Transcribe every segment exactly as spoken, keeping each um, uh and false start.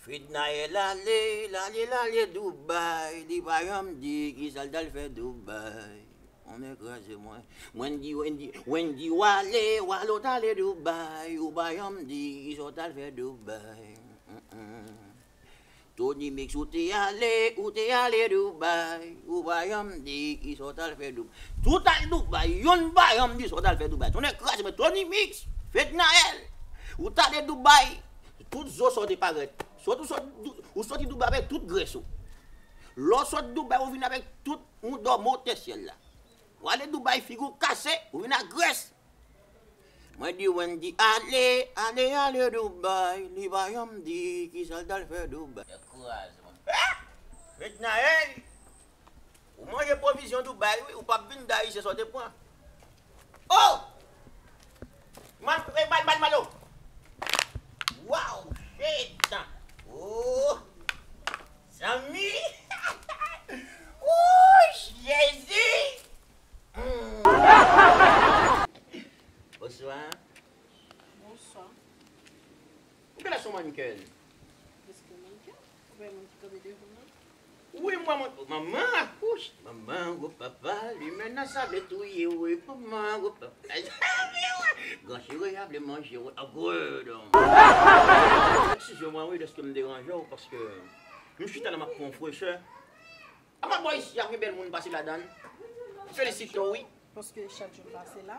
Fednaelle ale, l ale, l ale Dubai, li pa janm di kisa l t al fè Dubai. Mwen kraze mwen. Wendy, Wendy, Wendy, w ale, w ale, w t ale Dubai, ou pa janm di kisa w t al fè Dubai. Mm, mm. Tony Mix, ou te ale, ou te ale Dubai, ou pa janm di kisa w t al fè Dubai. Tout al Dubai, yonn pa janm di sa w t al fè Dubai. Tonnè kraze mwen, Tony Mix, Fednaelle, ou t ale Dubai, tout zo sa w te parèt. Sot, ou sot, ou soti Dubai avèk tout grès ou. Lè w sot Dubai, ou vin avèk tout yon dòmò tè syèl la. W ale Dubai, figi w kase, ou vin ak grès. Mwen di Wendy ale, ale, ale Dubai, li pa janm di kisa l t al fè Dubai. Kraze mwen. Ah! Fednaelle, ou manje pwovizyon Dubai wi, ou p ap vin Dayisyen sa w te pran. Oh! Mal, eh, mal, mal, mal, oh! Wow, shit! Oh! Zanmi! Oh, Jezi! Hmm. Bonswa. Bonswa. Ou genlè se yon mannequin? Èske mannequin? Ou pa wè moun ki kanpe devan m nan? Wi, m wè moun. Manman akouch! Manman, gwo papa, li menm nan sa vle touye w, wi. Manman, gwo papa. Gran chire a vle manje w. A gwo don. Eskize mwen, wi, dèske m deranje w, paske m chita la, m ap pran yon frechè. Apa bò isi a gen bèl moun pase ladan l? Felisite w, wi. Paske chak jou m pase la.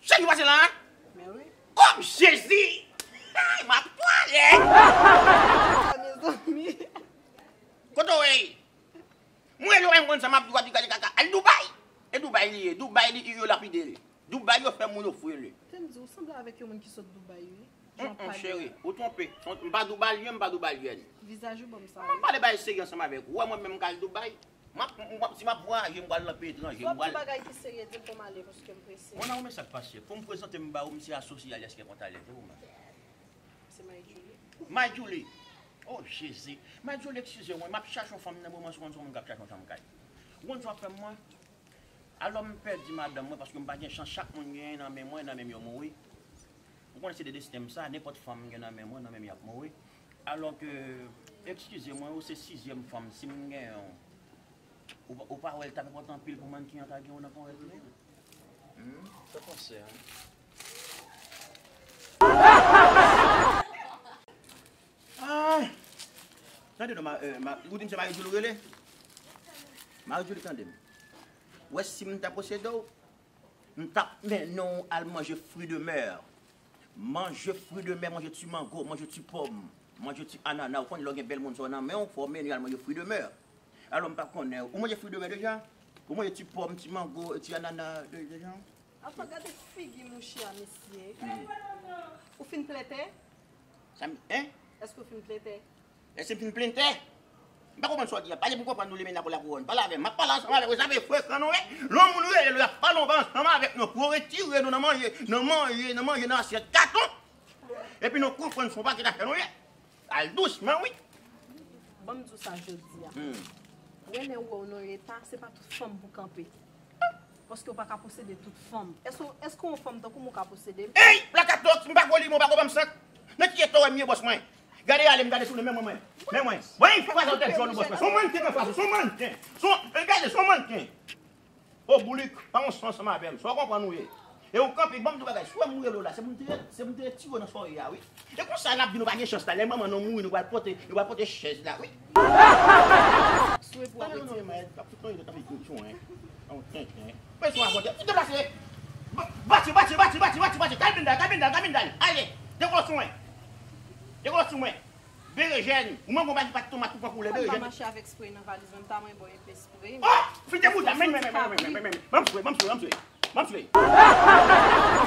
Chak jou pase la, a? Men wi. Oh, Jezi! Ay, m ap pale! Ah, mezanmi. Kote w ye? Mwen, yo, m konn sa m ap di w, w ap di gade kaka. Al Dubai! E Dubai li ye. Dubai li, yo lapide l. Dubai, yo fè moun ofri l. Te m di, ou sanble avèk yon moun ki sot Dubai, wi. Jan w pale a. Cheri, ou twonpe. M pa Dubalyen, m pa Dubalyèn. Vizaj ou ban m sa, wi. M ap pale bagay serye ansanm avèk ou. Ou wè mwen menm m ka al Dubai? M ap, m ap, si m ap vwayaje, m pral nan peyi etranje, m pral. Di bagay ki serye, di l pou m ale, paske m prese. Mon amour, men sa k pase? Pou m prezante m ba ou, m se asosye Alias Kè Kontalè, wi, ou menm. Se Mayjouli. Mayjouli. Oh, Jezi. Mayjouli, eskize mwen, m ap chache yon fanm nan moman, si w konn se yon moun k ap chache yon chanm kay. Ou konn sa w ap fè m, mwen? Alò, m pèdi madanm mwen, paske m pa gen chans, chak moun genyen nan men mwen, nan men m yo mouri. Ou konnen se de desten m sa, nenpòt fanm m gen nan men mwen, nan men m y ap mouri. Alò ke, eskize mwen, ou se sizyèm fanm, si m gen yon, ou, ou pa wè l t ap enpòtan anpil pou mannken an ta gen yon nan ponyèt li? Hmm, sa panse, hein? Ah! Tande non, ma, euh, ma, ou di m se Marie Julie ou rele? Marie Julie, tande m. Ou wè si m ta posede w, m t ap mennen w al manje fruits de mer. Manje fruits de mer, manje ti mango, manje ti pòm, manje ti anana. Ou konnen lè w gen bèl moun sa w nan men w, fò w mennen al manje fruits de mer. Alò, m pa konnen, ou manje fruits de mer deja? Ou manje ti pòm, ti mango, ti anana de-, deja? Apa gade figi mouche a, mesye. Hmm. Ou fin plete? Sa m, hein? Èske w fin plete? Èske m fin plente? M pa konprann sa w di a. Pale pou m konprann nou, limena pou lakouwòn. Pale avè m. M ap pale ansanm avèk ou. Sa vle frekan nou ye. Lè yon moun rele nou, y ap pale, nou pa ansanm avèk nou. Pou yo retire nou nan manje, nan manje, nan manje, nan asyèt katon. Epi nou konprann se yon pakèt afè nou ye. Al dousman, wi. Ban m di w sa jodi a. Hmm. Ou wè lè ou wè w nan yon eta, se pa tout fanm pou kanpe. Paske w pa ka posede tout fanm. Èske, èske yon fanm tankou m ou ka posede l? Ey, plakatoks, m pa ko li, m pa ko banm sank. Nan ki eta w wè m ye, bòs mwen? Gade ale m gade sou nou, men mwen, mwen. Men mwen. Mwen, fè kwaze w tèt jòn ou, bòs mwen. Se yon mannken k anfas ou, se yon mannken. Se yon, gade, se yon mannken. O boulik, pa yon son ansanm avè m. Sa w konprann ou ye. E ou kanpe, ban m di w bagay. Si w wè m rele w la, se pou m te, se pou m te retire w nan soyè a, wi. E konsa n ap di nou pa gen chans la. Lè manman nou mouri, nou pral pote, nou pral pote chèz la, wi. Swe pou ap retire. Tande non, non, non, ap fout nou, tanpri, sou, hein. An tenten. Mwen sou avòte. Deplase. Ba-, bati, bati, bati, bati, bati, bati. Kay bendal, kay bendal, kay bendal. Ale. Dekole sou mwen. Dekole sou mwen. Berejèn. Ou manke yon pakèt tomat pou pran koulè berejèn. Mwen pa mache avèk spray nan valiz mwen, m ta mwen bò enpe spray. Oh! Fite bouda, men, men, men, men, men, men, men, men. Ban m swe, ban m swe, ban m swe. Ban m swe. Ban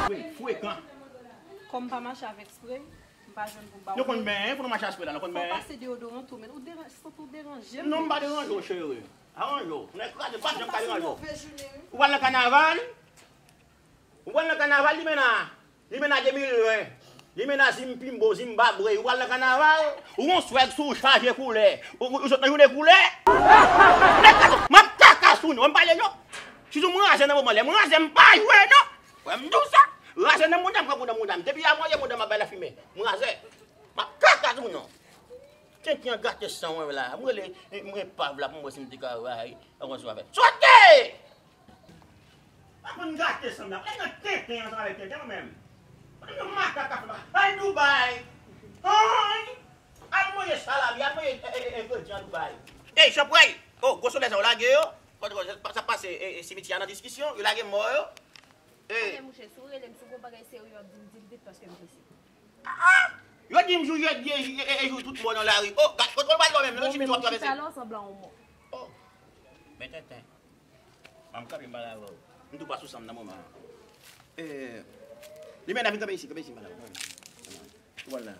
m swe, frekan. Kòm m pa mache avèk spray, m pa jwenn pou m ba w. Nou konn benyen, pou nou mache ak spray la, nou konn benyen. Fò w pase deyodoran tou, men ou deran-, santi w deranje m. Non, m pa deranje w, cheri. Aranje w. Nèg kraze, m pa janm ka deranje w. Ou pral nan kanaval? Ou pral nan kanaval, Limena? Limena de mil ven. Limena Zimpimbo, Zimbabwe. Ou pral nan kanaval? Ou gon swag sou ou chaje koulè. Ou, ou sot nan jounen koulè? Nèg kraze, m ap kaka sou nou, m pale non. Si sou m razè nan moman lè m razè, m pa jwe non. Wè m di w sa. Razè nan mouda m, pran mouda mouda m. Depi a mwen ye mouda m ap bay lafimen. M razè. M ap kaka sou nou. Tenten an gate san mwen la. Mwen rele, mwen pav la pou mwen si m te ka ray, rankontre avè l. Sote! Pa konn gate san m la. Mwen nan tenten ansanm avèk tenten mwen menm. Mwen nan makak ap fè ba. Al Dubai. Ay! Al manje salami, al manje, e, e, e, engredyan Dubai. Ey, Chanpray! Oh, gwo solèy sa yo lage yo. Sa pase, e, e, simityè a nan diskisyon, yo lage mò yo. E. Atè, mouche, si w rele m, si w gon bagay serye w ap di m, di l vit paske m prese. Ah! Yo di m jou jedi e, e, e, e jou tout mò nan lari. Oh, gad, kote w pral menm, nan simityè w ap travèse. Ou menm chita la, w sanble a yon mò. Oh. Men tenten. Ban m kanpe m pale avè w. M tou pa sou san m nan moman an. E, limena, vin kanpe isi, kanpe isi m pale avè w. Ou pral la.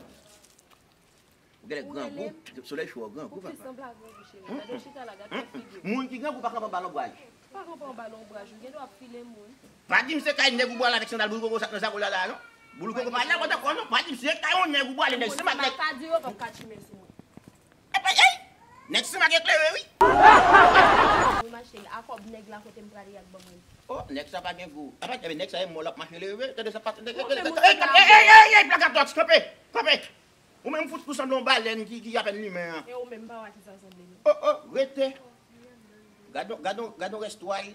Ou genlè grangou, solèy cho a grangou, papa. Ou plis sanble a grangou, cheri. Gade w chita la, gad figi w. Moun ki grangou pa kanpe anba lonbraj. Pa kanpe anba lonbraj, ou gendwa ap file moun. Pa di m se kay nèg ou pwale avèk sandal boul koko sa k nan zako la la, non. Boul koko pa la, pa dakò, non. Pa di m se kay yon nèg ou pwale, nèg si m ak nèg. Mwen pa ka di yo p ap ka tchimen sou mwen. Epa, ey! Nèg si m ak eklere, wi. Wi, ma chérie, a kòb nèg la kote m prale ak ban mwen. Oh, nèg sa pa gen gou. Apa, ebyen, nèg sa e mò l ap mache leve. Tande sa pa, ey, ey, ey, ey, ey, plakatòks, kanpe, kanpe. Ou menm fout ou sanble yon balèn ki, ki apèn limen an. E ou menm pa wè ki sa sanble non. Oh, oh, rete. Gadon, gadon, gadon rèstway.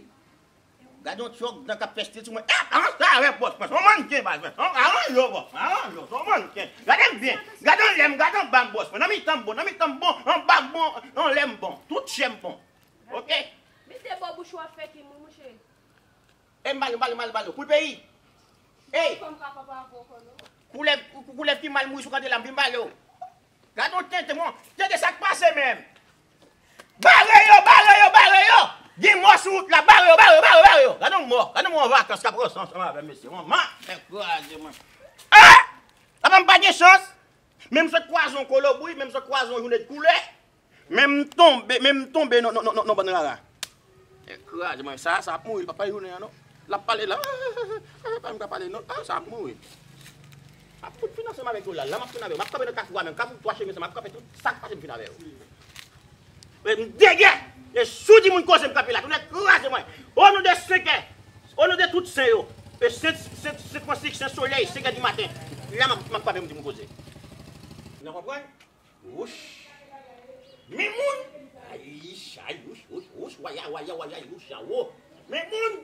Gadon tchòk dan k ap fè stil sou mwen. Eh, aranj sa avè bòs mwen. Se yon mannken baz mwen. Aranj yo bòs mwen. Aranj yo. Se yon mannken. Gade m byen. Gadon lè m, gadon ba m bòs mwen. Nan mitan m bon, nan mitan m bon, anba m bon, anlè m bon. Tout chè m bon. Oke? Mete bò bouch ou ap fè ki moun, mouche. E m pale, m pale, m pale, m pale. Pou l peyi. Ey! Koulèv, kou-, koulèv ki mal mouri sou kandela, m vin pale w. Gad yon tenten, mon. Tenten sa k pase menm. Bare yo, bare yo, bare yo! Gen mò sou wout la, bare yo, bare yo, bare yo, bare yo! Gad yon mò, gad yon mò an vakans k ap ranse ansanm avè m, mesye. Manman, fè kraze mwen. Ah! Apa m pa gen chans? Men m sot kwaze yon kolobri, men m sot kwaze yon jounen de koulè. Men m tonbe, men m tonbe nan, nan, nan, nan, nan bann rara. Ekraze mwen, sa, sa ap mouri, l pa pale jounen an non. L ap pale la, pa menm ka pale non, ah, sa ap mouri. M ap fout fin ansanm avèk yo la, la m ap fin avè yo, m ap kanpe nan kafou a menm, kafou twa chemen sa, m ap kanpe tout sa k pase m fin avè yo. Men m degè, e si w di moun koze m kanpe la, tou nèt kraze mwen. O non de senkè, o non de tout sen yo, e sen, sen, sen Fransik, sen Solèy, senkè di maten, la m ap, m ap kanpe m di moun koze. Nou konprann? Wouch. Men moun. Ay, chay, wouch, wouch, wouch, waya, waya, waya, wouch, awo. Men moun.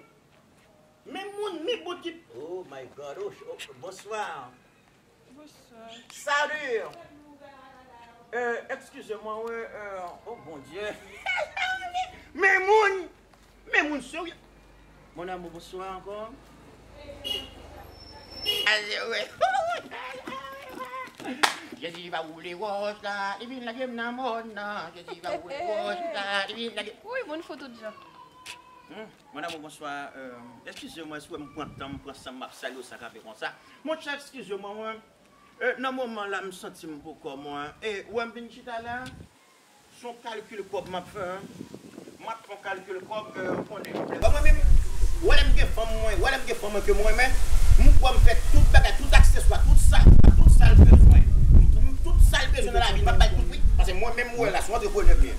Men moun, men bout ki. Oh my God, oh, oh, bonsoir. Bonsoir. Salut. Euh, excusez-moi, ouais, euh, oh mon Dieu. Men moun. Men moun serye. Mon amour, bonsoir encore. Jezi va woule wòch la, li vin lage m nan mòn nan. Jezi va woule wòch la, li vin lage. Wi, moun fou tout jan. Hmm, mon amour, bonsoir. Euh, excusez-moi, si w wè m pran tan, m pran san m, m ap salye w, sa k ap fè konsa. Mon chè, excusez-moi, mwen. E, nan moman la, m santi m pou kò mwen. E, ou wè m vin chita la? Se yon kalkil kòb m ap fè, en. M ap fè yon kalkil kòb, e, ou konnen. Bon, mwen menm, ou wè lè m gen fanm mwen, ou wè lè m gen fanm mwen ke m renmen, m kwè m fè tout bagay, tout akseswa, tout sa, tout sa l bezwen. M, m, tout sa l bezwen nan lavi, m ap ba l tout, wi. Paske mwen menm, ou wè la, se yon antreprenè m ye.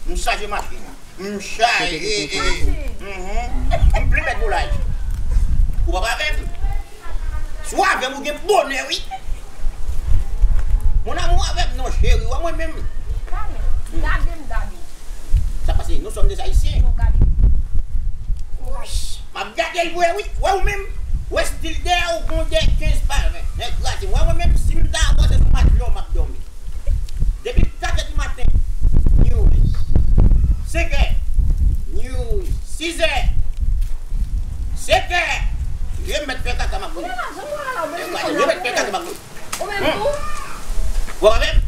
M chaje machin. M chaje, e, mhm. M plen mèt volaj. Ou p ap avè m? Si w avè m, ou gen bonè, wi. Mon amour, avè m non, cheri, wè mwen menm. Gade m, gade w. Sa pase, nous sommes des Haïtiens. Non, gade m. M ap gade l vre, wi. Wè ou menm? Wè stil dèyè ou, gon dèyè kenz pa ven. Nèg kraze m. Wè mwen menm, si m ta avanse sou matlè, m ap dòmi. Depi katè di maten, news. Senkè, news. Sizè, setè. Lè m mèt fè kaka, m ap goumen. Lè m mèt fè kaka, m ap goumen. Ou menm tou? Ou avè m?